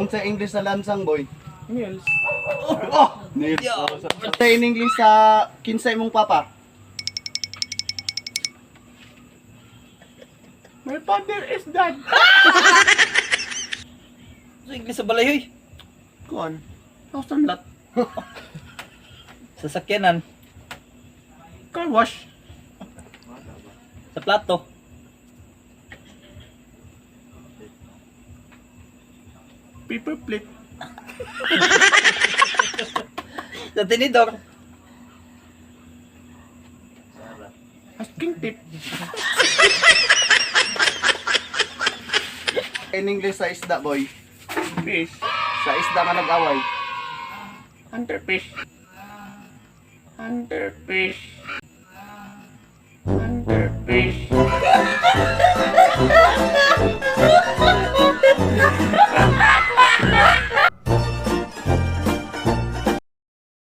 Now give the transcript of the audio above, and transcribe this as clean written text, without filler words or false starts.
Unsa English sa lansang, boy? Nails. Oh! Nails. Unsa in English sa kinsa imong papa? My father is dead. Sa English sa balay, hoy. Kuan. House and lot. Sa sakyanan. Car wash. Sa plato. Paper plate. Sa tinidor. Asking tip. In English sa isda, boy. Fish. Sa isda nga nag-away. Hunter fish. Hunter fish. Hunter fish.